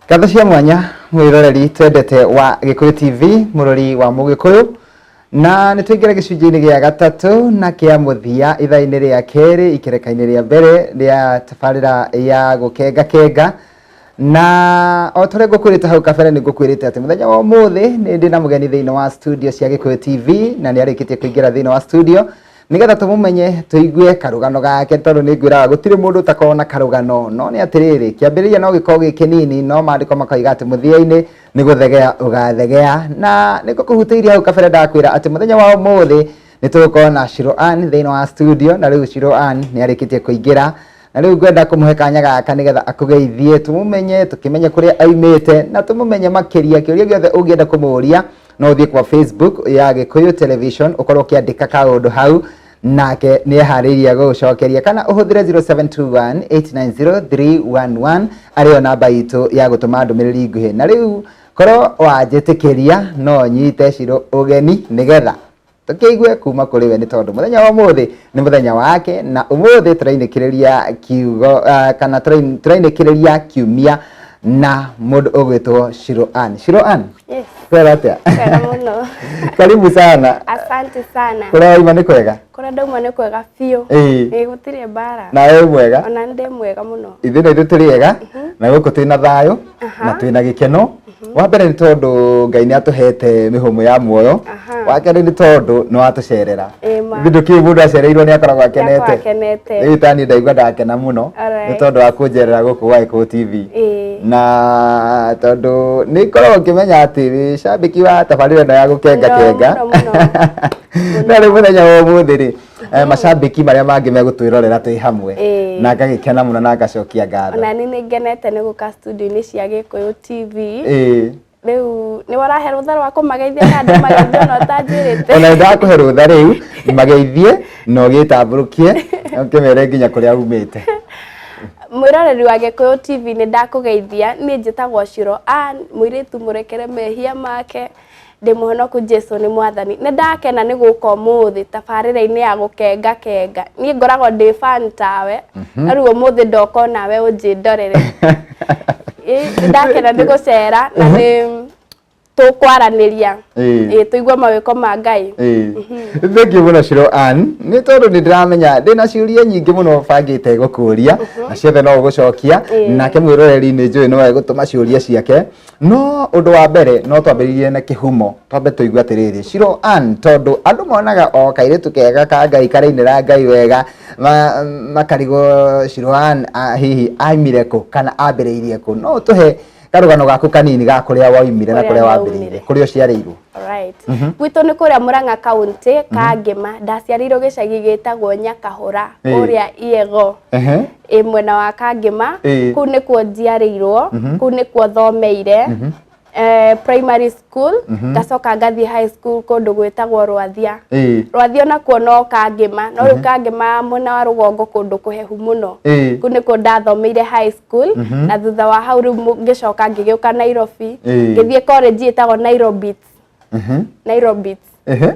Ngatho cia mwanya mwĩroreri twendete wa Gĩkũyũ TV, mũrori wa Mũgĩkũyũ, na nĩ tũingĩra gĩcunjĩ-inĩ gĩa gatatũ na kĩa mũthia ithaa-inĩ rĩa kerĩ ikereka-inĩ rĩa mbere rĩa tabarĩra ya gũkenga kenga. Na o ta ũrĩa ngũkwĩrĩte hau kabere, nĩ ngũkwĩrĩte atĩ mũthenya wa ũmũthĩ nĩ ndĩ na mũgeni thĩinĩ wa studio cia Gĩkũyũ TV, na nĩ arĩkĩtie kũingĩra thĩinĩ wa studio nĩgetha tũmũmenye, tũigue karũgano gake, tondũ nĩ ngwĩraga gũtirĩ mũndũ ũtakoragwo na karũgano. No nĩ atĩrĩrĩ, kĩambĩrĩria no gĩkorwo gĩ kĩnini, no maandĩko makoiga atĩ mũthia-inĩ nĩ gũthegea ũgathegea. Na nĩ ngũkũhutĩirie hau kabere ndakwĩra atĩ mũthenya wa ũmũthĩ nĩ tũgũkorwo na Shiro Ann thĩinĩ wa studio, na rĩu Shiro Ann nĩ arĩkĩtie kũingĩra, na rĩu ngwenda kũmũhe kanya gaka nĩgetha akũgeithie, tũmũmenye, tũkĩmenye kũrĩa aumĩte na tũmũmenye makĩria. Kĩũria gĩothe ũngĩenda kũmũria, no ũthiĩ kwa Facebook ya Gĩkũyũ Television, ũkorwo ũkĩandĩka kaũndũ hau, nake nĩ eharĩirie gũgũcokeria, kana ũhũthĩre 0721 890 311, arĩyo namba itũ ya gũtũma ndũmĩrĩri nguhĩ. Na rĩu korwo wanjĩtĩkĩria, no nyite Shiro ũgeni nĩgetha tũkĩigue kuma kũrĩ we, nĩ tondũ mũthenya wa ũmũthĩ nĩ mũthenya wake, na ũmũthĩ tũrainĩkĩrĩria kiugo kana tũrainĩkĩrĩria kiumia na mũndũ ũgwĩtwo Shiro Ann. Shiro Ann. Yes. Kwega atĩa? Kwega mũno. Karibu sana. Asante sana. Kũrĩa wauma nĩ kwega? Kũrĩa ndauma nĩ kwega biũ. Ĩĩ, gũtirĩ mbara. Nawe wĩ mwega? Ona nĩ ndĩ mwega mũno. Ithuĩ na ithuĩ tũrĩ ega, na gũkũ twĩna thayũ na twĩna gĩkeno. Wa mbere nĩ tondũ Ngai nĩ atũhete mĩhũmũ ya muoyo. Wa kerĩ nĩ tondũ nĩ watũcerera. Ĩĩ ma. Ithuĩ ndũkĩũĩ mũndũ acereirwo nĩ akoragwo akenete. Nĩ akoragwo akenete. Rĩu taniĩ ndaigua ndakena mũno nĩ tondũ wa kũnjerera gũkũ gwa Gĩkũyũ TV. Na tondũ nĩ ngoragwo ngĩmenya atĩ wĩ cambĩki wa tabarĩra ĩno ya gũkenga kenga. Mũno, mũno. Na rĩu mũthenya wa ũmũthĩ rĩ, macambĩki marĩa mangĩ megũtwĩrorera twĩ hamwe, na ngagĩkena mũno na ngacokia ngatho. Ona niĩ nĩ ngenete nĩ gũka studio-inĩ cia Gĩkũyũ TV. Rĩu nĩ warahe rũtha rwa kũmageithia kana ndĩmageithie ona ũtanjĩrĩte? Ona ndakũhe rũtha rĩu, mageithie na ũgĩtambũrũkie, ũkĩmere nginya kũrĩa umĩte. Mwĩroreri wa Gĩkũyũ TV, nĩ ndakũgeithia. Niĩ njĩtagwo Shiro Ann, mũirĩtu mũrekere mehia make, ndĩ mũhonoku, Jesu nĩ mwathani. Nĩ ndakena nĩ gũka ũmũthĩ tabarĩra-inĩ ya gũkenga kenga. Niĩ ngoragwo ndĩ fan tawe, na rĩu ũmũthĩ ndoka onawe ũnjĩndorere. Ĩ, nĩ ndakena nĩ gũcera na nĩ tũkwaranĩria. Ĩ, tũigue mawĩko ma Ngai. Thank you mũno, Shiro Ann, nĩ tondũ nĩ ndĩramenya ndĩna ciũria nyingĩ mũno bangĩte gũkũria, na ciothe no ũgũcokia. Nake mwĩroreri nĩ njũĩ no egũtũma ciũria ciake. No ũndũ wa mbere, no twambĩrĩrie na kĩhumo, twambe tũigue atĩrĩrĩ, Shiro Ann, tondũ andũ monaga o kairĩtu kega ka Ngai karainĩra Ngai wega, makarigwo Shiro Ann hihi aimire kũ kana ambĩrĩirie kũ. No ũtũhe karũgano gaku kanini ga kũrĩa waumire na Kũrĩa kũrĩa ndaumire. wambĩrĩirie, kũrĩa ũciarĩirwo? Alright. Gwitũ nĩ kũrĩa Murang'a County, Kangĩma. Ndaciarĩirwo gĩcagi gĩtagwo Nyakahũra, kũrĩa Iego. Ĩ mwena wa Kangĩma. Kũu nĩkuo njiarĩirwo, kũu nĩkuo thomeire. Primary school, ngacoka ngathiĩ high school kũndũ gwĩtagwo Rwathia. Rwathia onakuo no Kangĩma, no rĩu Kangĩma mwena wa rũgongo, kũndũ kũhehu mũno. Kũu nĩkuo ndathomeire high school, na thutha wa hau rĩu ngĩcoka ngĩgĩũka Nairobi, ngĩthiĩ college ĩtagwo Nairobits. Nairobits.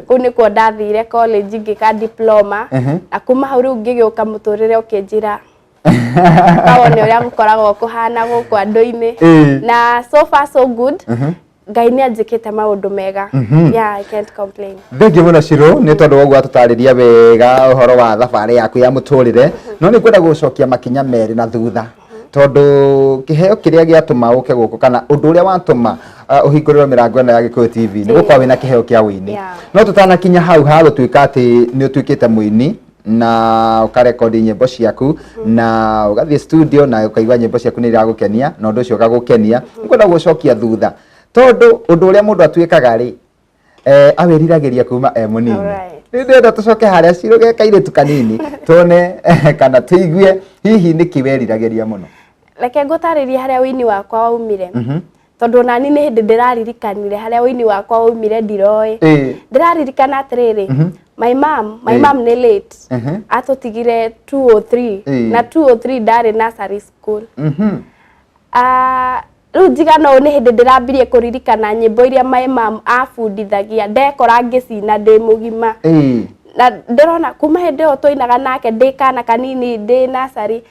Kũu nĩkuo ndathire college ngĩka diploma, na kuma hau rĩu ngĩgĩũka mũtũrĩre ũkĩnjĩra kawone ũrĩa gũkoragwo kũhana gũkũ andũ-inĩ. Na so far so good, Ngai nĩ anjĩkĩte maũndũ mega. Yeah, I can't complain. Thengiũ mũno, Shiro, nĩ tondũ wa ũguo watũtarĩria wega ũhoro wa thabarĩ yaku ya mũtũrĩre. No nĩ ngwenda gũcokia makinya merĩ na thutha, tondũ kĩheo kĩrĩa gĩatũma ũke gũkũ, kana ũndũ ũrĩa watũma ũhingũrĩrwo mĩrango ĩno ya Gĩkũyũ TV, nĩ gũkorwo wĩna kĩheo kĩa ũini. No tũtanakinya hau ha gũtuĩka atĩ nĩ ũtuĩkĩte mũini na ũkarekondi nyĩmbo ciaku na ũgathiĩ studio na ũkaigua nyĩmbo ciaku nĩ iragũkenia na ũndũ ũcio ũgagũkenia, ngwenda gũcokia thutha, tondũ ũndũ ũrĩa mũndũ atuĩkaga rĩ, awĩriragĩria kuma e mũnini. Rĩu ndĩrenda tũcoke harĩa Shiro ge kairĩtu kanini, tuone kana tũigue hihi nĩkĩ weriragĩria mũno. Reke ngũtarĩrie harĩa ũini wakwa waumire, tondũ onani nĩ hĩndĩ ndĩraririkanire harĩa ũini wakwa waumire, ndiroĩ. Ndĩraririkana atĩrĩrĩ, my mom, my mom nĩ late, atũtigire 203, na 203 ndarĩ nursery school. Ah, rĩu njigana ũũ nĩ hĩndĩ ndĩrambirie kũririkana nyĩmbo iria my mom abundithagia, ndekora ngĩcina ndĩ mũgima. Na ndĩrona kuma hĩndĩ ĩyo twainaga nake ndĩ kana kanini ndĩ nursery.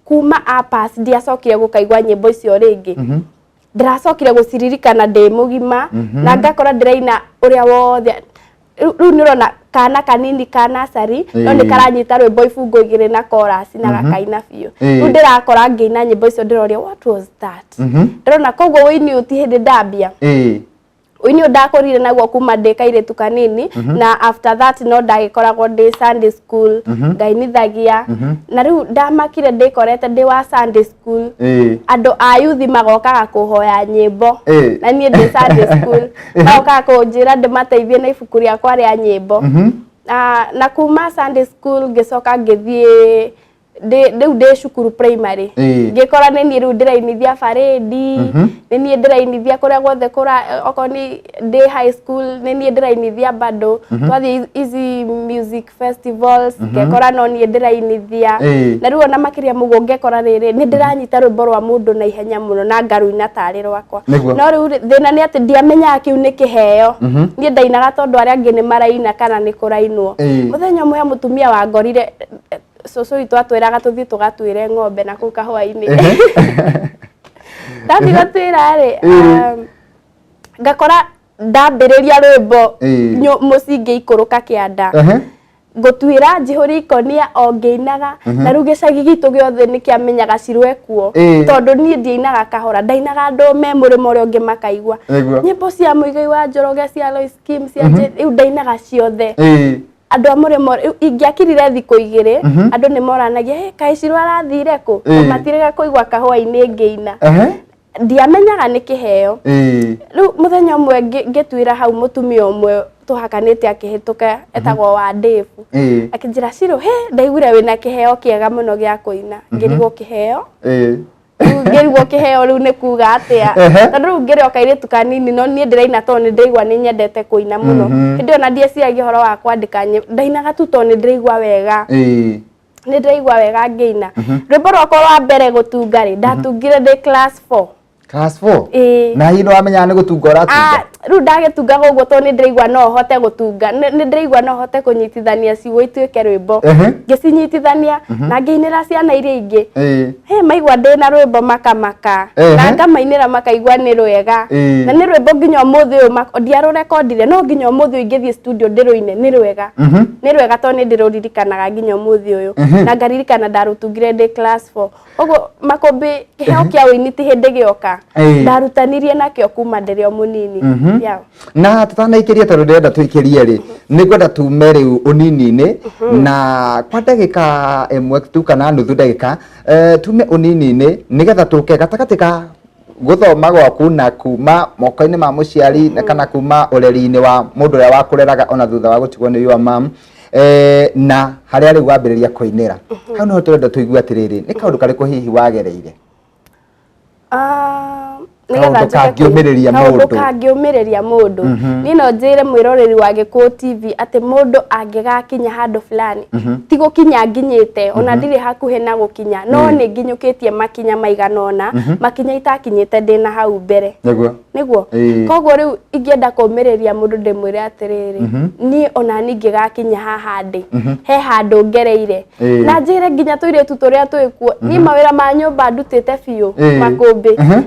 Kuma apas ndiacokire gũkaigua nyĩmbo icio rĩngĩ. Ndĩracokire gũciririkana ndĩ mũgima na ngakora ndĩraina ũrĩa wothe. Rĩu nĩ ũrona kana kanini ka nursery no nĩ karanyita rwĩmbo ibungo igĩrĩ na chorus na gakaina biũ. Rĩu ndĩrakora ngĩina nyĩmbo icio ndĩroria what was that. Ndĩrona koguo ũini ũyũ ti hĩndĩ ndambia. Ũini ũyũ ndakũrire naguo kuma ndĩ kairĩtu kanini, na after that no ndagĩkoragwo ndĩ Sunday school ngainithagia, na rĩu ndamakire ndĩkorete ndĩ wa Sunday school. Andũ a yuthi magokaga kũhoya nyĩmbo na niĩ ndĩ Sunday school, magokaga kũnjĩra ndĩmateithie na ibuku rĩakwa rĩa nyĩmbo. Na kuma Sunday school ngĩcoka ngĩthiĩ rĩu ndĩ cukuru primary, ngĩkora nĩ niĩ rĩu ndĩrainithia parade, nĩ niĩ ndĩrainithia kũrĩa guothe kũra, okorwo nĩ ndĩ high school nĩ niĩ ndĩrainithia bado. Twathiĩ ici music festivals ngekora no niĩ ndĩrainithia. Na rĩu ona makĩria mũguo ngekora rĩrĩ nĩ ndĩranyita rwĩmbo rwa mũndũ na ihenya mũno na ngaruina tarĩ rwakwa. No rĩu thĩna nĩ atĩ ndiamenyaga kĩu nĩ kĩheo. Niĩ ndainaga tondũ arĩa angĩ nĩ maraina kana nĩ kũrainwo. Mũthenya ũmwe he mũtumia wangorire, cũcũ witũ atwĩraga tũthiĩ tũgatuĩre ng'ombe na kũu kahũa-inĩ. Ndathiĩ gũtuĩra rĩ, ngakora ndambĩrĩria rwĩmbo mũciĩ ngĩikũrũka kĩanda, ngũtuĩra njihũria ikonia o ngĩinaga, na rĩu gĩcagi gitũ gĩothe nĩ kĩamenyaga cirwekuo, tondũ niĩ ndiainaga kahora, ndainaga andũ me mũrĩmo ũrĩa ũngĩ makaigua. Nyĩmbo cia Muigai wa Njoroge, cia Lois Kim, cia rĩu ndainaga ciothe. Andũ a mũrĩmo ingĩakirire thikũ igĩrĩ, andũ nĩ moranagia, "Hey, kaĩ Shiro arathire kũ?" Matirega kũigua kahũa-inĩ ngĩina. Ndiamenyaga nĩ kĩheo. Rĩu mũthenya ũmwe ngĩtuĩra hau, mũtumia ũmwe tũhakanĩte akĩhĩtũka etagwo wa Dave, akĩnjĩra, "Shiro, he ndaiguire wĩna kĩheo kĩega mũno gĩa kũina." Ngĩrigwo kĩheo, rĩu ngĩrigwo kĩheo rĩu nĩ kuga atĩa, tondũ rĩu ngĩrĩ o kairĩtu kanini, no niĩ ndĩraina tondũ nĩ ndĩraigua nĩ nyendete kũina mũno. Hĩndĩ ĩyo na ndieciragia ũhoro wa kwandĩka nyĩmbo, ndainaga tu tondũ nĩ ndĩraigua wega, nĩ ndĩraigua wega ngĩina. Rwĩmbo rwakwa rwa mbere gũtunga rĩ, ndatungire ndĩ class 4. Class 4? Ĩĩ. Na hihi nĩ wamenyaga nĩ gũtunga ũratunga? Ah, rĩu ndagĩtungaga ũguo tondũ nĩ ndĩraigua no hote gũtunga, nĩ ndĩraigua no hote kũnyitithania ciugo ituĩke rwĩmbo. Ngĩcinyitithania na ngĩinĩra ciana iria ingĩ. He maigua ndĩna rwĩmbo makamaka, na ngamainĩra makaigua nĩ rwega. Na nĩ rwĩmbo nginya ũmũthĩ ũyũ ndiarũrekondire, no nginya ũmũthĩ ũyũ ingĩthiĩ studio ndĩrũine nĩ rwega. Nĩ rwega tondũ nĩ ndĩrũririkanaga nginya ũmũthĩ ũyũ, na ngaririkana ndarũtungire ndĩ class 4. Koguo makũmbĩ kĩheo kĩa ũini ti hĩndĩ gĩoka, ndarutanirie nakĩo kuma ndĩrĩ o mũnini. Yeah. Na tũtanaikĩria, tondũ ndĩrenda tũikĩrie rĩ, nĩ ngwenda tume rĩu ũnini-inĩ na kwa ndagĩka ĩmwe tu kana nuthu ndagĩka, tume ũnini-inĩ nĩgetha tũke gatagatĩ ka gũthoma gwaku na kuma moko-inĩ ma mũciari na kana kuma ũreri-inĩ wa mũndũ ũrĩa wakũreraga ona thutha wa gũtigwo nĩ your mom, na harĩa rĩu wambĩrĩria kũinĩra. Hau nĩho tũrenda tũigue atĩrĩrĩ, nĩ kaũndũ karĩkũ hihi wagereire? Nĩgetha Kaũndũ kangĩũmĩrĩria kaũndũ mũndũ. Kangĩũmĩrĩria mũndũ, niĩ no njĩre mwĩroreri wa Gĩkũyũ TV atĩ mũndũ angĩgakinya handũ fulani, ti gũkinya nginyĩte, ona ndirĩ hakuhĩ na gũkinya, no nĩ nginyũkĩtie makinya maigana ũna, makinya itakinyĩte ndĩna hau mbere. Nĩguo. Koguo rĩu ingĩenda kũũmĩrĩria mũndũ ndĩmwĩre atĩrĩrĩ, niĩ ona niĩ ingĩgakinya haha ndĩ, he handũ ngereire. Na njĩre nginya tũirĩtu tũrĩa twĩkuo, niĩ mawĩra ma nyũmba ndutĩte biũ, makũmbĩ,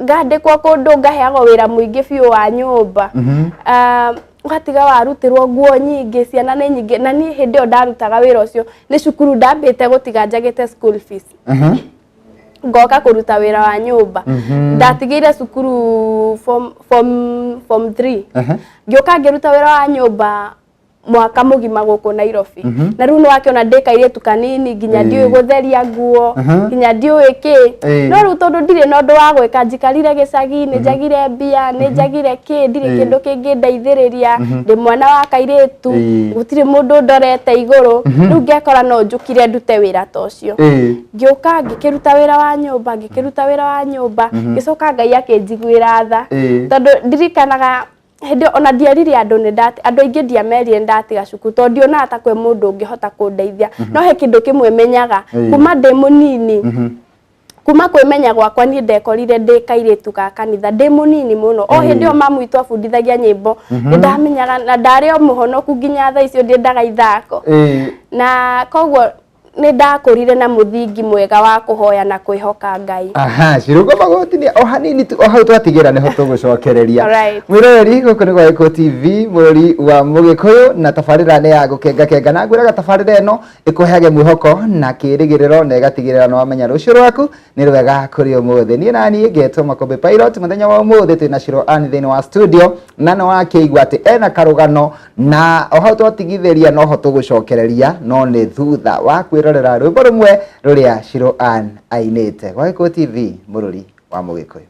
ngandĩkwo kũndũ ngaheagwo wĩra mũingĩ biũ wa nyũmba. Ũgatiga warutĩrwo nguo nyingĩ, ciana nĩ nyingĩ, na niĩ hĩndĩ ĩyo ndarutaga wĩra ũcio nĩ cukuru ndambĩte gũtiga njagĩte school fees, ngoka kũruta wĩra wa nyũmba. Ndatigĩire cukuru form 3, ngĩũka ngĩruta wĩra wa nyũmba mwaka mũgima gũkũ Nairobi. Na rĩu nĩ wakĩona ndĩ kairĩtu kanini, nginya ndiũĩ gũtheria nguo, nginya ndiũĩ kĩ. No rĩu tondũ ndirĩ na ũndũ wa gwĩka, njikarire gĩcagi, nĩ njagire mbia, nĩ njagire kĩ, ndirĩ kĩndũ kĩngĩndeithĩrĩria, ndĩ mwana wa kairĩtu, gũtirĩ mũndũ ndorete igũrũ, rĩu ngekora no njũkire ndute wĩra ta ũcio. Ngĩũka ngĩkĩruta wĩra wa nyũmba, ngĩkĩruta wĩra wa nyũmba, ngĩcoka Ngai akĩnjiguĩra tha, tondũ ndirikanaga hĩndĩ ĩyo ona ndierire andũ nĩ ndati, andũ aingĩ ndiamerire nĩ ndatiga cukuru, tondũ ndionaga ta kwĩ mũndũ ũngĩhota kũndeithia. No he kĩndũ kĩmwe menyaga kuma ndĩ mũnini, kuma kwĩmenya gwakwa, niĩ ndekorire ndĩ kairĩtu ga kanitha ndĩ mũnini mũno. O hĩndĩ ĩyo mamu witũ abundithagia nyĩmbo, nĩ ndamenyaga na ndarĩ o mũhonoku nginya thaa icio, ndiendaga ithako. Na koguo Nĩ ndakũrire na mũthingi mwega wa kũhoya na kwĩhoka Ngai. Aha, cirũgo magoti-inĩ o hanini tu, o hau twatigĩra nĩho tũgũcokereria. Alright. Mwĩroreri, gũkũ nĩ gwa Gĩkũyũ TV, mũrori wa Mũgĩkũyũ, na tabarĩra nĩ ya gũkengakenga, na ngwĩraga tabarĩra ĩno ĩkũheage mwĩhoko na kĩrĩgĩrĩro na ĩgatigĩrĩra nĩ wamenya rũciũ rwaku nĩ rwega kũrĩ ũmũthĩ. Niĩ na niĩ ngetwo Makũmbĩ Pilot. Mũthenya wa ũmũthĩ twĩna Shiro Ann thĩinĩ wa studio, na nĩ wakĩigua atĩ ena karũgano, na o hau twatigithĩria noho tũgũcokereria, no nĩ thutha wa kwĩrorera rwĩmbo rũmwe rũrĩa Shiro Ann ainĩte. Gwa Gĩkũyũ TV, mũrũri wa Mũgĩkũyũ.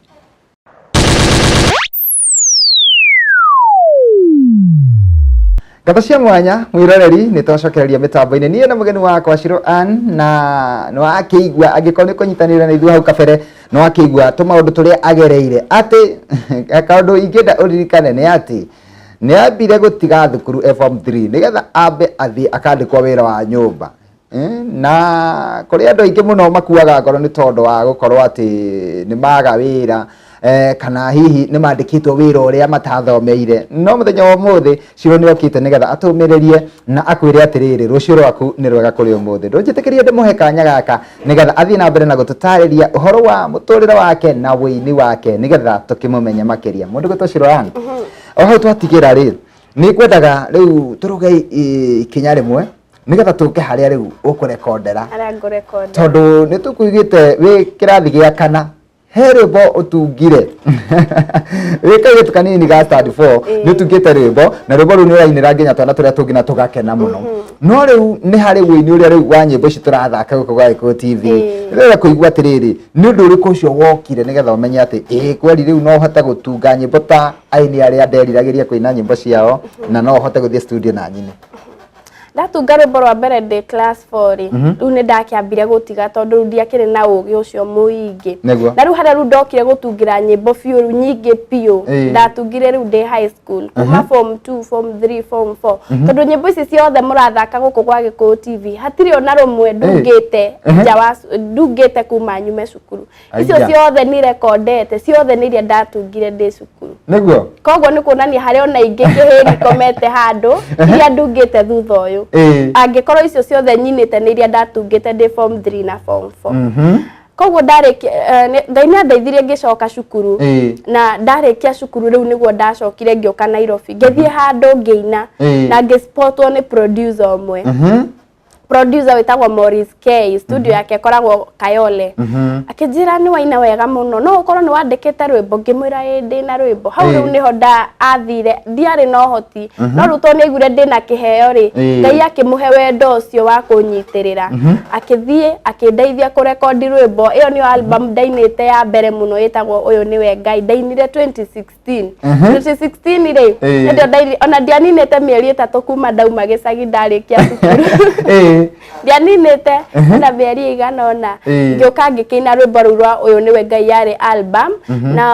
Ngatho cia mwanya mwĩroreri, nĩ twacokereria mĩtambo-inĩ niĩ na mũgeni wakwa Shiro Ann, na nĩ wakĩigua, angĩkorwo nĩ kũnyitanĩra na ithuĩ hau kabere, nĩ wakĩigua tũmaũndũ tũrĩa agereire. Atĩ kaũndũ ingĩenda ũririkane nĩ atĩ nĩ ambire gũtiga thukuru e form 3 nĩgetha ambe athiĩ akandĩkwo wĩra wa nyũmba. Na kũrĩ andũ aingĩ mũno makuaga ngoro nĩ tondũ wa gũkorwo atĩ nĩ maga wĩra, kana hihi nĩ mandĩkĩtwo wĩra ũrĩa matathomeire. No mũthenya wa ũmũthĩ Shiro nĩ okĩte nĩgetha atũmĩrĩrie na akwĩre atĩrĩrĩ, rũciũ rwaku nĩ rwega kũrĩ ũmũthĩ. Ndũnjĩtĩkĩrie ndĩmũhe kanya gaka nĩgetha athiĩ na mbere na gũtũtarĩria ũhoro wa mũtũrĩre wake na wũini wake nĩgetha tũkĩmũmenye makĩria. Mũndũ gwĩtwo Shiro Ann, o hau twatigĩra rĩ, nĩ ngwendaga rĩu tũrũge ikinya rĩmwe nĩgetha tũke harĩa rĩu ũkũrekondera. Harĩa ngũrekonda. Tondũ nĩ tũkuigĩte wĩ kĩrathi gĩa kana he rwĩmbo ũtungire wĩ kairĩtu kanini ga standard 4, nĩ ũtungĩte rwĩmbo, na rwĩmbo rũu nĩ ũrainĩra nginya twana tũrĩa tũngĩ na tũgakena mũno. No rĩu nĩ harĩ wũini ũrĩa rĩu wa nyĩmbo ici tũrathaka gũkũ gwa Gĩkũyũ TV. Ndĩrenda kũigua atĩrĩrĩ, nĩ ũndũ ũrĩkũ ũcio wokire nĩgetha ũmenye atĩ ĩĩ kweri rĩu no ũhote gũtunga nyĩmbo ta aini arĩa nderiragĩria kũina nyĩmbo ciao, na no ũhote gũthiĩ studio na nyine? Ndatunga rwĩmbo rwa mbere ndĩ class 4 rĩ, rĩu nĩ ndakĩambire gũtiga tondũ rĩu ndiakĩrĩ na ũgĩ ũcio mũingĩ. Na rĩu harĩa rĩu ndokire gũtungĩra nyĩmbo biũ rĩu nyingĩ biũ, ndatungire rĩu ndĩ high school, kuma form 2, form 3, form 4, tondũ nyĩmbo ici ciothe mũrathaka gũkũ gwa Gĩkũyũ TV hatirĩ ona rũmwe ndungĩte nja wa ndungĩte kuma nyume cukuru. Icio ciothe nĩ rekondete, ciothe nĩ iria ndatungire ndĩ cukuru. Koguo nĩ kuonania harĩ ona ingĩ kĩhĩri ikomete handũ iria ndungĩte thutha ũyũ. Angĩkorwo icio ciothe nyinĩte nĩ iria ndatungĩte ndĩ form 3 na form 4. Koguo ndarĩkia, Ngai nĩ andeithirie ngĩcoka cukuru. Na ndarĩkia cukuru rĩu nĩguo ndacokire ngĩũka Nairobi, ngĩthiĩ handũ ngĩina na ngĩspotwo nĩ producer ũmwe. Producer wĩtagwo Maurice K, studio yake ĩkoragwo Kayole. Akĩnjĩra, "Nĩ waina wega mũno, no ũkorwo nĩ wandĩkĩte rwĩmbo?" Ngĩmwĩra, "Ĩĩ, ndĩna rwĩmbo." Hau rĩu nĩho nda athire. Ndiarĩ na ũhoti, no rĩu tondũ nĩ aiguire ndĩna kĩheo rĩ, Ngai akĩmũhe wendo ũcio wa kũnyitĩrĩra, akĩthiĩ akĩndeithia kũrekondi rwĩmbo. Ĩyo nĩyo album ndainĩte ya mbere mũno, ĩtagwo "Ũyũ Nĩwe Ngai". Ndainire 2016. 2016 rĩ, nĩndĩo ndaini. Ona ndianinĩte mĩeri 3 kuma ndauma gĩcagi ndarĩkia cukuru. Ndianinĩte ona mĩeri ĩigana ũna. Ngĩũka ngĩkĩina rwĩmbo rũu rwa "Ũyũ Nĩwe Ngai", yarĩ album. Na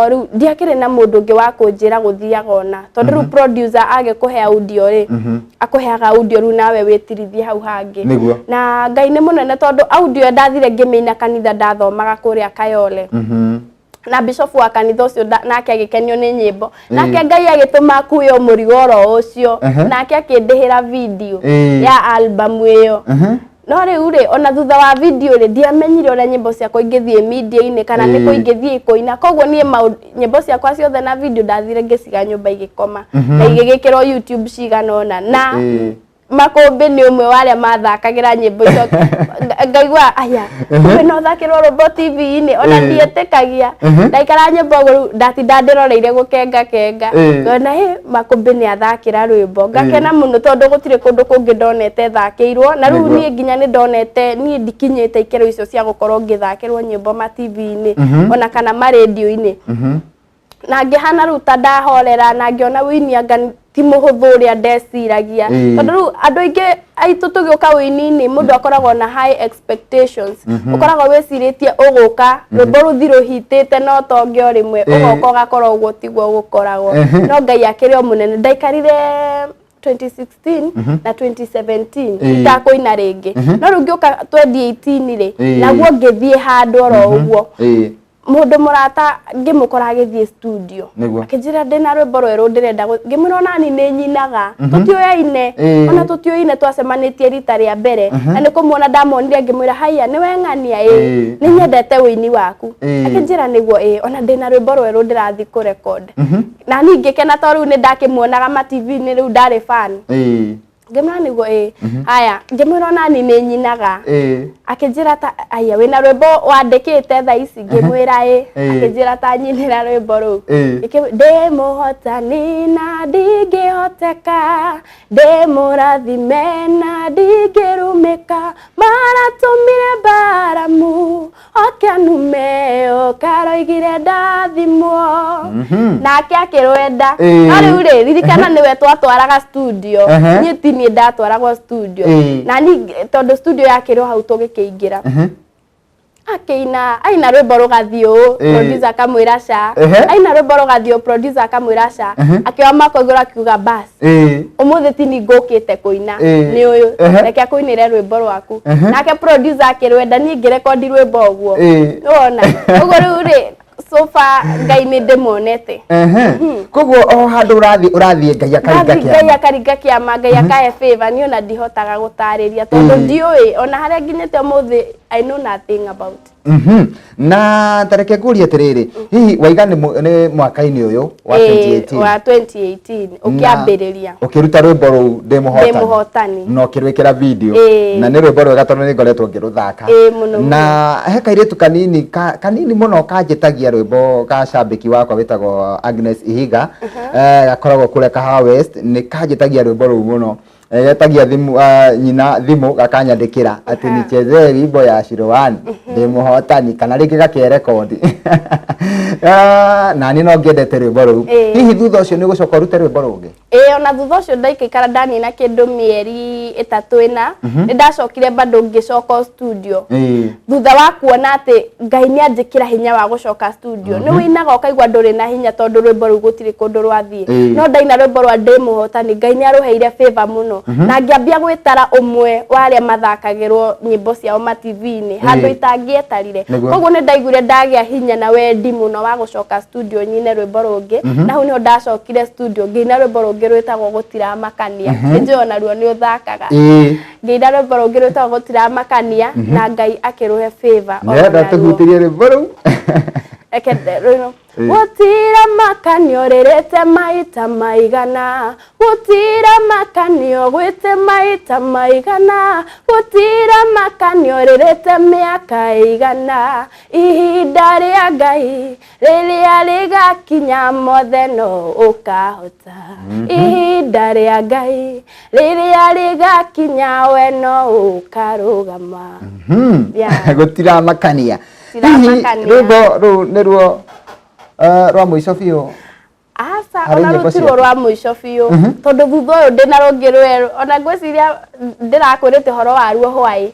rĩu ndiakĩrĩ na mũndũ ũngĩ wa kũnjĩra gũthiaga ona, tondũ rĩu producer agĩkũhe audio rĩ, akũheaga audio, rĩu nawe wĩtirithie hau hangĩ. Na Ngai nĩ mũnene, tondũ audio ĩyo ndathire ngĩmĩina kanitha ndathomaga kũrĩa Kayole, na bishop wa kanitha ũcio nake agĩkenio nĩ nyĩmbo. Nake Ngai agĩtũma akuo mũrigo oro ũcio, nake akĩndĩhĩra video ya album ĩyo. No rĩu rĩ, ona thutha wa video rĩ, ndiamenyire ũrĩa nyĩmbo ciakwa ingĩthiĩ media-inĩ kana nĩ kũ ingĩthiĩ kũina. Koguo niĩ nyĩmbo ciakwa ciothe na video ndathire ngĩciga nyũmba igĩkoma na igĩgĩkĩrwo YouTube cigana ũna, na Makũmbĩ nĩ ũmwe wa arĩa mathakagĩra nyĩmbo icio. Ngaigua aya, kumbe no thakĩrwo rwĩmbo TV-inĩ, ona ndietĩkagia. Ndaikara nyũmba ũguo rĩu ndatinda ndĩroreire gũkenga kenga, ngona hĩ, Makũmbĩ nĩ athakĩra rwĩmbo, ngakena mũno tondũ gũtirĩ kũndũ kũngĩ ndonete thakĩirwo. Na rĩu niĩ nginya nĩ ndonete niĩ ndikinyĩte ikĩro icio cia gũkorwo ngĩthakĩrwo nyĩmbo ma TV-inĩ ona kana ma radio-inĩ. Na ngĩhana rĩu ta ndahorera na ngĩona wĩini anga ti mũhũthũ ũrĩa ndeciragia, tondũ rĩu andũ aingĩ aitũ tũgĩũka wĩini-inĩ, mũndũ akoragwo na high expectations. Ũkoragwo wĩcirĩtie ũgũka rwĩmbo rũthi rũhitĩte no tonge o rĩmwe, ũgoka ũgakora ũguo tiguo gũkoragwo. No Ngai akĩrĩ o mũnene. Ndaikarire 2016 na 2017 itakũina rĩngĩ, no rĩu ngĩũka 2018 rĩ, naguo ngĩthiĩ handũ oro ũguo. Mũndũ mũrata ngĩmũkora agĩthiĩ studio. Nĩguo. Akĩnjĩra ndĩna rwĩmbo rwerũ ndĩrenda ngĩmwĩra onani nĩ nyinaga, tũtiũyaine, ona tũtiũyaine, twacemanĩtie rita rĩa mbere, na nĩ kũmuona ndamuonire ngĩmwĩra haiya nĩwe ng'ania, ĩ nĩ nyendete ũini waku. Akĩnjĩra nĩguo, ĩ ona ndĩna rwĩmbo rwerũ ndĩrathiĩ kũrecord. Na niĩ ngĩkena tondũ rĩu nĩ ndakĩmuonaga ma TV-inĩ, rĩu ndarĩ fan. Ngĩmwĩra nĩguo, ĩ haya, ngĩmwĩra onani nĩ nyinaga. Akĩnjĩra ta aya wĩna rwĩmbo wandĩkĩte thaa ici? Ngĩmwĩra ĩ. Akĩnjĩra ta nyinĩra rwĩmbo rũu. Ndĩ mũhotani na ndingĩhoteka, ndĩ mũrathime na ndingĩrumĩka, maratũmire Baramu oke anume, ũkaroigire ndathimwo, nake akĩrwenda. No rĩu rĩ, ririkana nĩwe twatwaraga studio. Niĩ ti niĩ ndatwaragwo studio. Na niĩ tondũ studio yakĩrwo hau tũgĩkĩingĩra, akĩina, aina rwĩmbo rũgathiĩ ũũ, producer akamwĩra ca. Aina rwĩmbo rũgathiĩ ũũ, producer akamwĩra ca. Akĩoya mako igũrũ akiuga bas, ũmũthĩ ti ni ngũkĩte kũina, nĩ ũyũ, reke akũinĩre rwĩmbo rwaku. Nake producer akĩrwenda, niĩ ngĩrekondi rwĩmbo ũguo. Nĩwona ũguo rĩu rĩ, so far Ngai nĩ ndĩmuonete. Koguo o handũ ũrathiĩ ũrathiĩ Ngai akaringa Ngathiĩ Ngai kĩama. Akaringa kĩama, Ngai akahe favor. Niĩ ona ndihotaga gũtarĩria tondũ ndiũĩ ona harĩa nginyĩte ũmũthĩ. I know nothing about. Na tareke ngũrie atĩrĩrĩ, hihi waiga nĩ mwaka-inĩ ũyũ wa 2018? Wa 2018 ũkĩambĩrĩria. Ũkĩruta rwĩmbo rũu ndĩ mũhotani. Ndĩ mũhotani. Na ũkĩrwĩkĩra video. Na nĩ rwĩmbo rwega tondũ nĩ ngoretwo ngĩrũthaka. Ĩĩ, mũno. Na he kairĩtu kanini kanini mũno kanjĩtagia rwĩmbo, ga cambĩki wakwa wĩtagwo Agnes Ihiga, gakoragwo kũrĩa Kahawa West, nĩ kanjĩtagia rwĩmbo rũu mũno. Getagia thimũ, nyina thimũ gakanyandĩkĩra atĩ nichezee wimbo ya Shirowani ndĩ mũhotani, kana rĩngĩ gakerekondi. Na niĩ no ngĩendete rwĩmbo rũu. Hihi thutha ũcio nĩ ũgũcoka ũrute rwĩmbo rũngĩ? Ĩĩ, ona thutha ũcio ndaikaikara ndanina kĩndũ mĩeri 3 4, nĩ ndacokire bado ngĩcoka o studio. Thutha wa kuona atĩ Ngai nĩ anjĩkĩra hinya wa gũcoka studio. Nĩ wĩinaga ũkaigua ndũrĩ na hinya tondũ rwĩmbo rũu gũtirĩ kũndũ rwathiĩ. No ndaina rwĩmbo rwa ndĩ mũhotani, Ngai nĩ arũheire favor mũno, na ngĩambia gwĩtara ũmwe wa arĩa mathakagĩrwo nyĩmbo ciao ma TV-inĩ handũ itangĩetarire. Koguo nĩ ndaiguire ndagĩa hinya na wendi mũno wa gũcoka studio nyine rwĩmbo rũngĩ, na hau nĩho ndacokire studio ngĩina rwĩmbo rũngĩ rwĩtagwo Gũtiramakania. Nĩnjũĩ onaruo nĩ ũthakaga. Ngĩina rwĩmbo rũngĩ rwĩtagwo Gũtiramakania na Ngai akĩrũhe favor o Nĩenda naruo. tũhutĩrie rwĩmbo rũu. Reke rũino. Gũtiramakanio rĩrĩte maita maigana, gũtiramakanio gwĩte maita maigana, gũtiramakanio rĩrĩte mĩaka ĩigana, ihinda rĩa Ngai rĩrĩa rĩgakinya mothe no ũkahota, ihinda rĩa Ngai rĩrĩa rĩgakinya we no ũkarũgama. Yeah. Gũtiramakania. Hihi Gũtiramakania. rwĩmbo rũu nĩruo rwa mũico biũ? Aca. Harĩ Ona nyĩmbo rũtirwo ciaku? Rwa mũico biũ, tondũ thutha ũyũ ndĩna rũngĩ rwerũ, ona ngwĩciria ndĩrakwĩrĩte ũhoro waruo hwaĩ.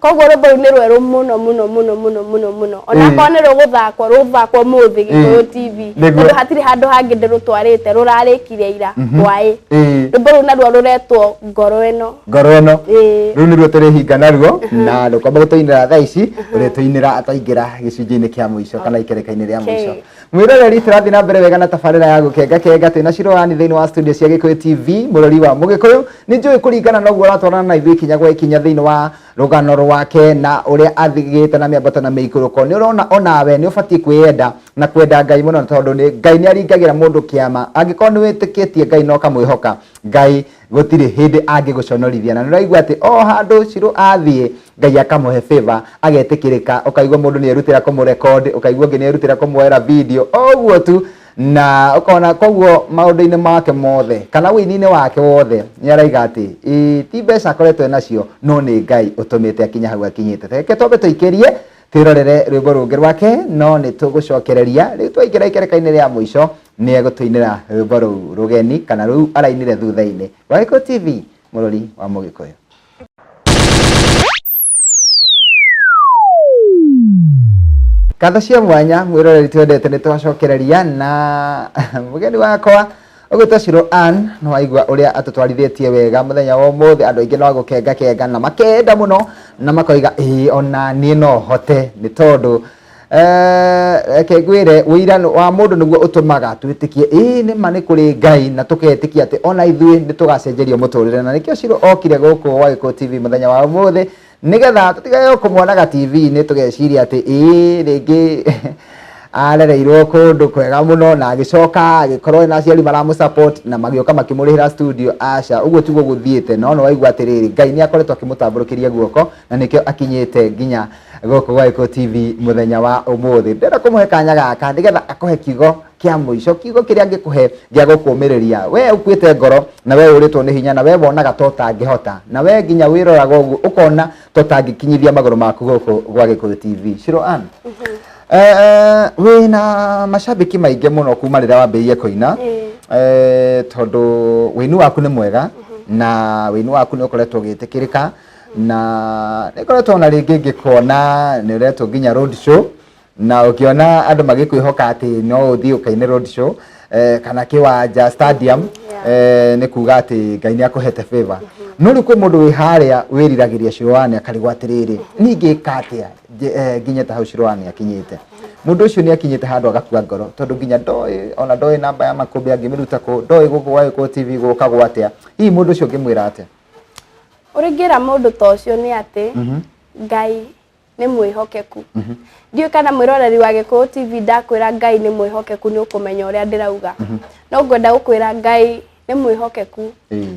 Koguo rwĩmbo rũu nĩ rwerũ mũno mũno mũno mũno mũno mũno, ona akorwo nĩ rũgũthakwo, rũthakwo mũthĩ Gĩkũyũ TV. Tondũ hatirĩ handũ hangĩ ndĩrũtwarĩte, rũrarĩkire ira hwaĩ. Rwĩmbo rũu naruo rũretwo Ngoro Ĩno. Ngoro Ĩno. Ĩĩ. Rũu nĩruo tũrĩhinga naruo, na ndũkwamba gũtũinĩra thaa ici, ũrĩtũinĩra twaingĩra gĩcunjĩ-inĩ kĩa mũico kana ikereka-inĩ rĩa mũico. Mwĩroreri, tũrathiĩ na mbere wega na tabarĩra ya Gũkenga Kenga. Twĩna Shirowani thĩinĩ wa studio cia Gĩkũyũ TV. Mũrori wa Mũgĩkũyũ, nĩ njũĩ kũringana na ũguo ũratwarana na ithuĩ ikinya gwa ikinya thĩinĩ wa rũgano rwake na ũrĩa athigĩte na mĩambato na mĩikũrũko, nĩ ũrona onawe nĩ ũbatiĩ kwĩyenda na kwenda Ngai mũno, tondũ nĩ Ngai nĩ aringagĩra mũndũ kĩama. Angĩkorwo nĩ wĩtĩkĩtie Ngai na ũkamwĩhoka Ngai, gũtirĩ hĩndĩ angĩgũconorithia. Na nĩ ũraigua atĩ o handũ Shiro athiĩ, Ngai akamũhe favor, agetĩkĩrĩka, ũkaigua mũndũ nĩ erutĩra kũmũrecord, ũkaigua ũngĩ nĩ erutĩra kũmuoera video o ũguo tu, na ũkona koguo maũndũ-inĩ make mothe kana ũini-inĩ wake wothe nĩ araiga atĩ ĩ, ti mbeca akoretwo enacio, no nĩ Ngai ũtũmĩte akinye hau akinyĩte. Reke twambe tũikĩrie twĩrorere rwĩmbo rũngĩ rwake, no nĩ tũgũcokereria rĩu twaingĩra ikereka-inĩ rĩa mũico. Nĩ egũtũinĩra rwĩmbo rũu rũgeni kana rũu arainire thutha-inĩ. Wa Gĩkũyũ TV, mũrori wa Mũgĩkũyũ. Ngatho cia mwanya mwĩroreri twendete, nĩ twacokereria na mũgeni wakwa ũgwĩtwo Shiro Ann. Nĩ waigua ũrĩa atũtwarithĩtie wega mũthenya wa ũmũthĩ. Andũ aingĩ no gũkenga kenga na makenda mũno na makoiga ĩĩ, ona niĩ no hote, nĩ tondũ Reke ngwĩre ũira wa mũndũ nĩguo ũtũmaga twĩtĩkie ĩĩ nĩ ma nĩ kũrĩ Ngai, na tũketĩkia atĩ ona ithuĩ nĩ tũgacenjerio mũtũrĩre. Na nĩkĩo Shiro okire gũkũ gwa Gĩkũyũ TV mũthenya wa ũmũthĩ, nĩgetha tũtigage kũmuonaga TV-inĩ tũgeciria atĩ ĩĩ rĩngĩ arereirwo kũndũ kwega mũno na agĩcoka agĩkorwo ena aciari maramũ support na magĩũka makĩmũrĩhĩra studio. Aca, ũguo tiguo gũthiĩte. No nĩ waigua atĩrĩrĩ, Ngai nĩ akoretwo akĩmũtambũrũkĩria guoko na nĩkĩo akinyĩte nginya gũkũ gwa Gĩkũyũ TV mũthenya wa ũmũthĩ. Ndĩrenda kũmũhe kanya gaka nĩgetha akũhe kiugo kĩa mũico, kiugo kĩrĩa angĩkũhe gĩa gũkũmĩrĩria we ũkuĩte ngoro, na we ũrĩtwo nĩ hinya, na we wonaga ta ũtangĩhota, na we nginya wĩroraga ũguo ũkona ta ũtangĩkinyithia magũrũ maku gũkũ gwa Gĩkũyũ TV. Shiro Ann, wĩna macambĩki maingĩ mũno kuma rĩrĩa wambĩrĩirie kũina, tondũ wĩini waku nĩ mwega na wĩini waku nĩ ũkoretwo ũgĩtĩkĩrĩka, na nĩ ngoretwo ona rĩngĩ ngĩkuona nĩ ũretwo nginya road show, na ũkĩona andũ magĩkwĩhoka atĩ no ũthiĩ ũkaine road show kana kĩwanja stadium, nĩ kuga atĩ Ngai nĩ akũhete favor. No rĩu kwĩ mũndũ wĩ harĩa wĩriragĩria Shiro Ann akarigwo atĩrĩrĩ, niĩ ingĩka atĩa nginye ta hau Shiro Ann akinyĩte? Mũndũ ũcio nĩ akinyĩte handũ agakua ngoro, tondũ nginya ndoĩ, ona ndoĩ namba ya makũmbĩ angĩmĩruta kũ, ndoĩ gũkũ gwa Gĩkũyũ TV gũkagwo atĩa. Hihi mũndũ ũcio ũngĩmwĩra atĩa? Ũrĩa ingĩra mũndũ ta ũcio nĩ atĩ Ngai nĩ mwĩhokeku. Ndiũĩ kana mwĩroreri wa Gĩkũyũ TV, ndakwĩra Ngai nĩ mwĩhokeku nĩ ũkũmenya ũrĩa ndĩrauga. No ngwenda gũkwĩra Ngai nĩ mwĩhokeku.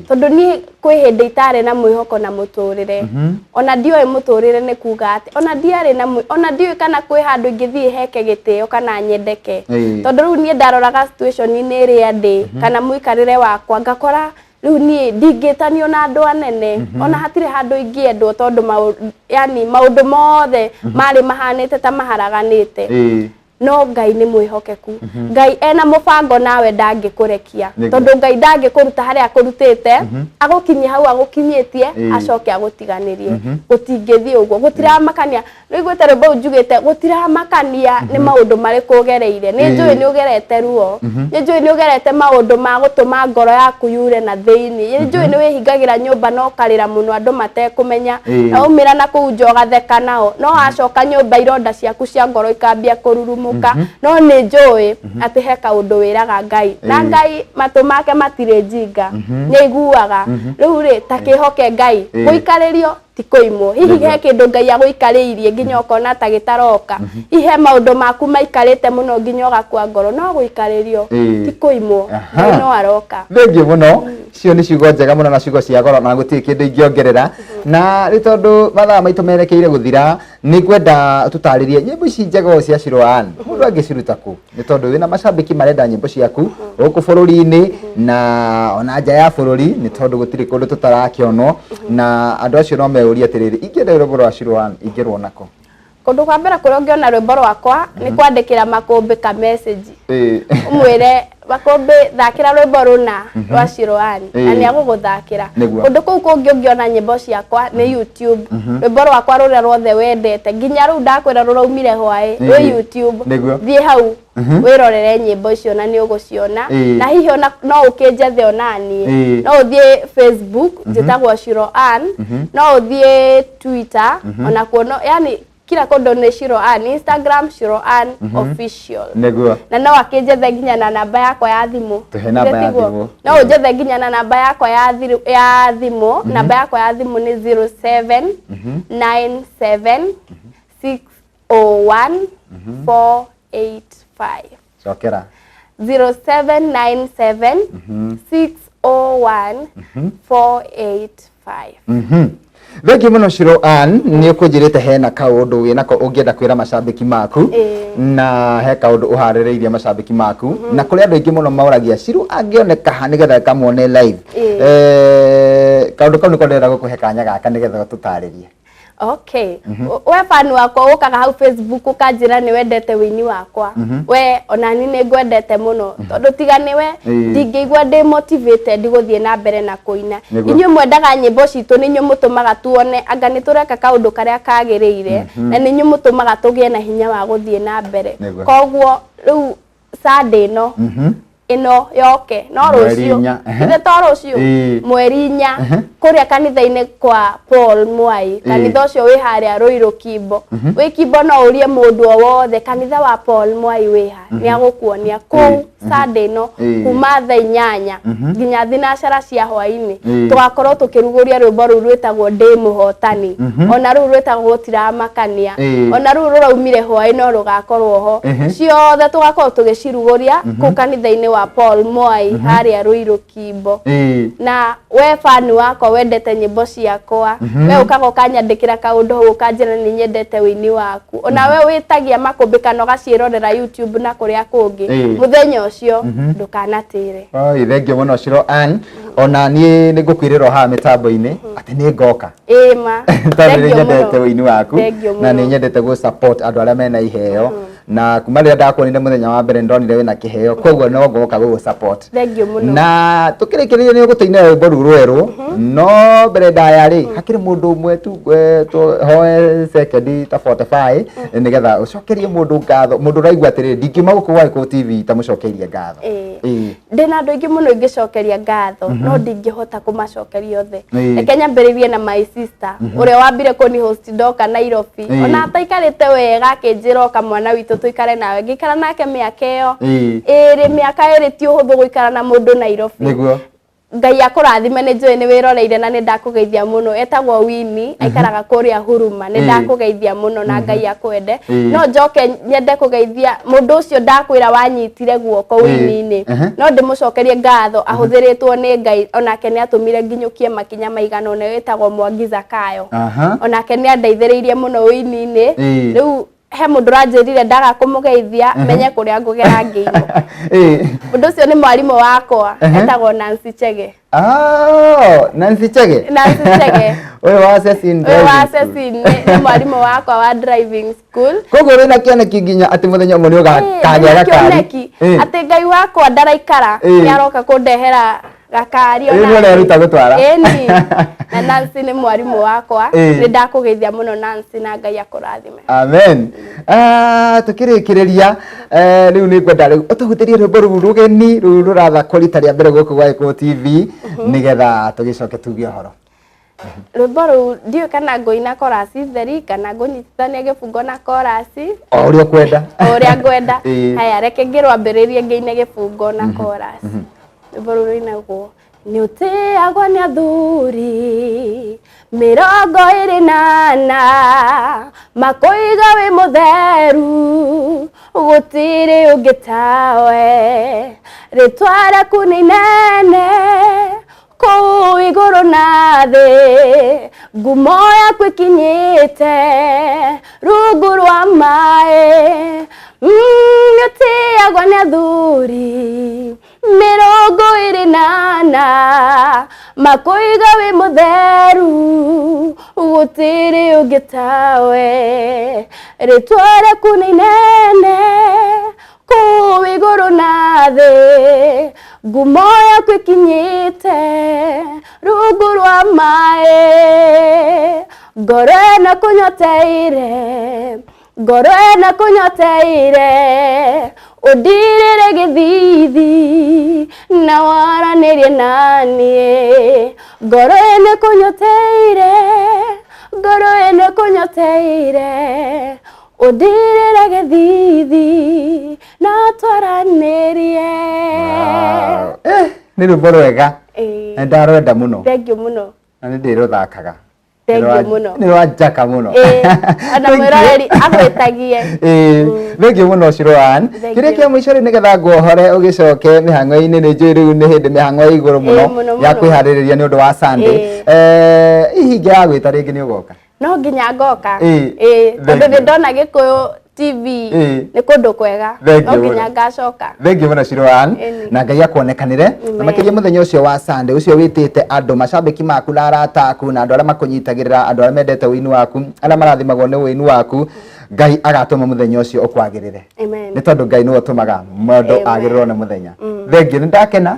Tondũ niĩ kwĩ hĩndĩ itarĩ na mwĩhoko na mũtũrĩre. Ona ndioĩ mũtũrĩre nĩ kuga atĩ, ona ndiarĩ na ona ndiũĩ kana kwĩ handũ ingĩthiĩ heke gĩtĩo kana nyendeke. Tondũ rĩu niĩ ndaroraga situation-inĩ ĩrĩa ndĩ, kana mũikarĩre wakwa, ngakora rĩu niĩ ndingĩtanio na andũ anene, ona hatirĩ handũ ingĩendwo, tondũ yani maũndũ mothe marĩ mahanĩte ta maharaganĩte. No Ngai nĩ mwĩhokeku. Ngai ena mũbango nawe, ndangĩkũrekia. Tondũ Ngai ndangĩkũruta harĩa akũrutĩte, agũkinyie hau agũkinyĩtie, acoke agũtiganĩrie. Gũtingĩthiĩ ũguo. Gũtiramakania nĩiguĩte rwĩmbo rũu njugĩte, gũtiramakania nĩ maũndũ marĩkũ ũgereire. Nĩ njũĩ nĩ ũgerete ruo, nĩ njũĩ nĩ ũgerete maũndũ ma gũtũma ngoro yaku yure na thĩinĩ, nĩ njũĩ nĩ wĩhingagĩra nyũmba na ũkarĩra mũno andũ matekũmenya, na waumĩra na kũu nja ũgatheka nao, no wacoka nyũmba ironda ciaku cia ngoro ikambia kũrurumũka. No nĩ njũĩ atĩ he kaũndũ wĩraga Ngai, na Ngai matũ make matirĩ njinga, nĩ aiguaga. Rĩu rĩ, ta kĩhoke Ngai. Gũikarĩrio ti kũimwo. Hihi he kĩndũ Ngai agũikarĩirie nginya ũkona ta gĩtaroka? Hihi he maũndũ maku maikarĩte mũno nginya ũgakua ngoro? No gũikarĩrio ti kũimwo. Ngai no aroka. Thengiũ mũno. Icio nĩ ciugo njega mũno na ciugo cia goro, na gũtirĩ kĩndũ ingĩongerera. Na rĩ, tondũ mathaa maitũ merekeire gũthira, nĩ ngwenda tũtarĩrie nyĩmbo ici njega ũũ cia Shiro Ann, mũndũ angĩciruta kũ? Nĩ tondũ wĩna macambĩki marenda nyĩmbo ciaku gũkũ bũrũri-inĩ na ona nja ya bũrũri, nĩ tondũ gũtirĩ kũndũ tũtarakĩonwo, na andũ acio no meyũrie atĩrĩrĩ, ingĩenda rwĩmbo rwa Shiro Ann ingĩruona kũ? Kũndũ kwa mbere kũrĩa ũngĩona rwĩmbo rwakwa nĩ kwandĩkĩra Makũmbĩ ka message, ũmwĩre, "Makũmbĩ, thakĩra rwĩmbo rũna rwa Shiro Ann," na nĩ agũgũthakĩra. Kũndũ kũu kũngĩ ũngĩona nyĩmbo ciakwa nĩ YouTube. Rwĩmbo rwakwa rũrĩa ruothe wendete nginya rĩu ndakwĩra rũraumire hwaĩ, rwĩ YouTube. Thiĩ hau wĩrorere nyĩmbo icio na nĩ ũgũciona. Na hihi ona no ũkĩnjethe ona niĩ. No ũthiĩ Facebook, njĩtagwo Shiro Ann. No ũthiĩ Twitter onakuo, no yani kila kũndũ nĩ Shiro Ann. Instagram, Shiro Ann Official. Na no akĩnjethe nginya na namba yakwa ya thimũ. Tũhe namba ya Tiguo? thimũ. No ũnjethe nginya na namba yakwa ya thimũ. Namba yakwa ya thimũ nĩ 0797 601 485. Cokera. 0797 601 485. Thengiũ mũno Shiro Ann, nĩ ũkũnjĩrĩte hena kaũndũ wĩnako ũngĩenda kwĩra macambĩki maku, na he kaũndũ ũharĩrĩirie macambĩki maku, na kũrĩ andũ aingĩ mũno maũragia Shiro angĩoneka ha nĩgetha kamuone live. Kaũndũ kau nĩko ndĩrenda gũkũhe kanya gaka nĩgetha ũtũtarĩrie. Okay. We fan wakwa ũkaga hau Facebook ũkanjĩra nĩ wendete wĩini wakwa, we onani nĩ ngwendete mũno, tondũ tiga nĩwe ndingĩigua ndĩ motivated gũthiĩ na mbere na kũina. Inyuĩ mwendaga nyĩmbo citũ nĩ inyuĩ mũtũmaga tuone anga nĩ tũreka kaũndũ karĩa kagĩrĩire, na nĩ inyuĩ mũtũmaga tũgĩe na hinya wa gũthiĩ na mbere. Koguo rĩu Sunday ĩno Ĩno yoke no Mweri rũciũ. 4, ehe. Ithe to rũciũ, 4 kũrĩa kanitha-inĩ kwa Paul Mwai. Kanitha ũcio wĩ harĩa Rũirũ Kimbo. Wĩ Kimbo no ũrie mũndũ o wothe kanitha wa Paul Mwai wĩha, nĩ agũkuonia kũu. Sunday ĩno, kuma thaa 8 nginya thinacara cia hwainĩ, tũgakorwo tũkĩrugũria rwĩmbo rũu rwĩtagwo Ndĩ Mũhotani, ona rũu rwĩtagwo Gũtiramakania, ona rũu rũraumire hwaĩ no rũgakorwo ho. Ciothe tũgakorwo tũgĩcirugũria kũu kanitha-inĩ wa Paul Mwai harĩa Rũirũ Kimbo. Na we fan wakwa wendete nyĩmbo ciakwa, we ũkaga ũkanyandĩkĩra kaũndũ hau ũkanjĩra nĩ nyendete wĩini waku, ona we wĩtagia makũmbĩkano ũgaciĩrorera YouTube na kũrĩa kũngĩ, mũthenya ũcio ndũkanatĩre. Oi, thengiũ mũno Shiro Ann. Ona niĩ nĩ ngũkwĩrĩra o haha mĩtambo-inĩ atĩ nĩ ngoka, Ĩĩ ma. tondũ nĩ Thengiũ nyendete mũno. ũini waku Thengiũ na nĩ mũno. nyendete gũ support andũ arĩa mena iheo, na kuma rĩrĩa ndakuonire mũthenya wa mbere ndonire wĩna kĩheo, koguo no ngoka gũgũ support. Thengiũ mũno. Na tũkĩrĩkĩrĩria nĩ ũgũtũinĩra rwĩmbo rũu rwerũ, no mbere ndaya rĩ, hakĩrĩ mũndũ ũmwe tu hoe sekendi ta 45 nĩgetha ũcokerie mũndũ ngatho, mũndũ ũraigua atĩrĩrĩ, ndingiuma gũkũ gwa Gĩkũyũ TV itamũcokeirie ngatho. Ndĩna andũ aingĩ mũno ingĩcokeria ngatho, no ndingĩhota kũmacokeria othe. Reke nyambĩrĩrie na my sister ũrĩa wambire kũni host ndoka Nairobi, ona ataikarĩte wega akĩnjĩra, "Oka mwana witũ tũikare nawe." Ngĩikara nake mĩaka ĩyo 2. Mĩaka 2 ti ũhũthũ gũikara na mũndũ Nairobi. Ngai akũrathime, nĩ njũĩ nĩ wĩroreire na nĩ ndakũgeithia mũno. Etagwo Winnie, aikaraga kũrĩa Huruma. Nĩ ndakũgeithia mũno na Ngai akwende. No njoke nyende kũgeithia mũndũ ũcio ndakwĩra wanyitire guoko wĩini-inĩ. No ndĩmũcokerie ngatho, ahũthĩrĩtwo nĩ Ngai, onake nĩ atũmire nginyũkie makinya maigana ũna, wĩtagwo Mwangi Zakayo. Onake nĩ andeithĩrĩirie mũno wĩini-inĩ. Rĩu he mũndũ ũranjĩrire ndaga kũmũgeithia menye kũrĩa ngũgera ngĩimwo. Mũndũ ũcio nĩ mwarimũ wakwa, etagwo Nancy Chege. Oh, Nancy Chege. Nancy Chege. Ũyũ wa Cecin Ũyũ wa Driving School. Cecin nĩ mwarimũ wakwa wa driving school. Koguo wĩna kĩoneki nginya atĩ mũthenya ũmwe nĩ ũgakagĩa Ndĩna gakari. kĩoneki atĩ Ngai wakwa ndaraikara, nĩ aroka kũndehera gakari. Ĩĩ, nĩ ũreruta gũtwara. Ĩni. Na Nancy nĩ mwarimũ wakwa. Nĩ ndakũgeithia mũno Nancy, na Ngai akũrathime. Amen. Ah, tukĩrĩkĩrĩria, rĩu nĩ ngwenda rĩu ũtũhutĩrie rwĩmbo rũu rũgeni rũu rũrathakwo rita rĩa mbere gũkũ gwa Gĩkũyũ TV, nĩgetha tũgĩcoke tuge ũhoro. Rwĩmbo rũu ndiũĩ kana ngũina chorus theri kana ngũnyitithania gĩbungo na chorus. O ũrĩa ũkwenda. O ũrĩa ngwenda. Haya, reke ngĩrwambĩrĩrie ngĩine gĩbungo na chorus. Rwĩmbo rũu rũinagwo: Nĩ ũtĩagwo nĩ athuri 24, makũiga wĩ mũtheru, gũtirĩ ũngĩ tawe. Rĩtwa rĩaku nĩ inene kũu igũrũ na thĩ, ngumo yaku ĩkinyĩte rungu rwa maĩ. Nĩ ũtĩagwo nĩ athuri 24, makũiga wĩ mũtheru, gũtirĩ ũngĩ tawe. Rĩtwa rĩaku nĩ inene kũu igũrũ na thĩ, ngumo yaku ĩkinyĩte rungu rwa maĩ. Ngoro ĩno kũnyoteire, ngoro ĩno kũnyoteire, ũndirĩre gĩthithi na waranĩrie naniĩ. Ngoro ĩno kũnyoteire, ngoro ĩno kũnyoteire, ũndirĩre gĩthithi na twaranĩrie. Wow. Nĩ rwĩmbo rwega. Nĩ ndarwenda mũno. Thengiũ mũno. Na nĩ ndĩrũthakaga. Thengiũ mũno. Nĩ rwa njaka mũno. Ona Thank you. mwĩroreri agwĩtagie. Thengiũ mũno Shiroan. Thank Kĩrĩa you. kĩa mũico rĩ, nĩgetha nguohore ũgĩcoke mĩhang'o-inĩ, nĩ njũĩ rĩu nĩ hĩndĩ mĩhang'o ya igũrũ mũno Mũno, ya mũno. kwĩharĩrĩria nĩ ũndũ wa Sunday. Hihi ingĩragwĩta rĩngĩ nĩ ũgoka? No nginya ngoka. Thank Tondũ you. nĩ ndona Gĩkũyũ TV nĩ kũndũ kwega, Thank no you nginya mũno. ngacoka. Thengiũ mũno Shiroan. Ĩni. Na Ngai akuonekanĩre na Amen. makĩria mũthenya ũcio wa Sunday ũcio wĩtĩte andũ macambĩki maku na arata aku na andũ arĩa makũnyitagĩrĩra, andũ arĩa mendete ũini waku, arĩa marathimagwo nĩ ũini waku. Ngai agatũma mũthenya ũcio ũkwagĩrĩre, Amen. nĩ tondũ Ngai nĩwe ũtũmaga mũndũ Amen. agĩrĩrwo nĩ mũthenya. Thengiũ, nĩ ndakena.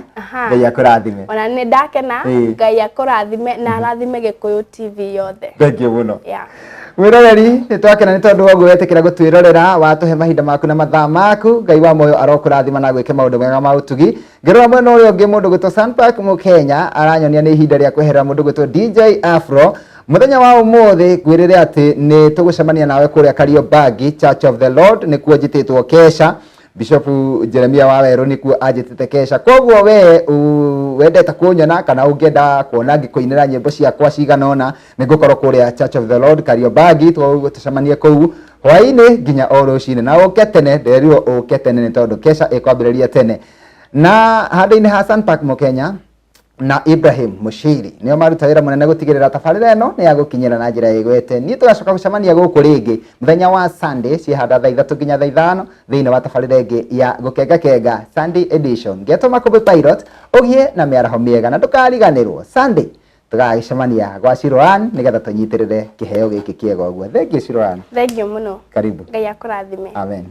Ngai akũrathime. Ona nĩ ndakena. Ngai akũrathime na arathime Gĩkũyũ TV yothe. Thengiũ mũno. Yeah. Mwiroreri, nĩ twakena nĩ tondũ wa ũguo wetĩkĩra gũtwĩrorera, watũhe mahinda maku na mathaa maku. Ngai wa muoyo arokũrathima na gwĩke maũndũ mega ma ũtugi. Ngĩrora mwena ũrĩa ũngĩ, mũndũ gwĩtwo Sunpark Mũkenya aranyonia nĩ ihinda rĩa kweherera mũndũ gwĩtwo DJ Afro. Mũthenya wa ũmũthĩ ngwĩrĩre atĩ nĩ tũgũcemania nawe kũrĩa Kariobangi Church of the Lord, nĩkuo njĩtĩtwo kesha. Bishop Jeremia wa Werũ nĩkuo anjĩtĩte kesha. Koguo we wendete kũnyona kana ũngĩenda kuona ngĩkũinĩra nyĩmbo ciakwa cigana ũna, nĩ ngũkorwo kũrĩa Church of the Lord Kariobangi. Tũcemanie kũu hwaĩ-inĩ nginya o rũcinĩ, na ũke tene. Nderirwo ũke tene nĩ tondũ kesha ĩkwambĩrĩria tene. Na handũ-inĩ ha Sunpark Mũkenya na Ibrahim Mushiri, nĩo maruta wĩra mũnene gũtigĩrĩra tabarĩra ĩno nĩ yagũkinyĩra na njĩra ĩgwete. Niĩ tũgacoka gũcemania gũkũ rĩngĩ mũthenya wa Sunday ciĩhanda thaa 3 nginya thaa 5 thĩinĩ wa tabarĩra ĩngĩ ya Gũkengakenga Sunday edition. Ngetwo Makũmbĩ Pilot, ũgĩe na mĩaraho mĩega na ndũkariganĩrwo Sunday tũgagĩcemania gwa Siloan nĩgetha tũnyitĩrĩre kĩheo gĩkĩ kĩega ũguo. Thank you, Siloan. Thank you mũno. Karibu. Ngai akũrathime. Amen.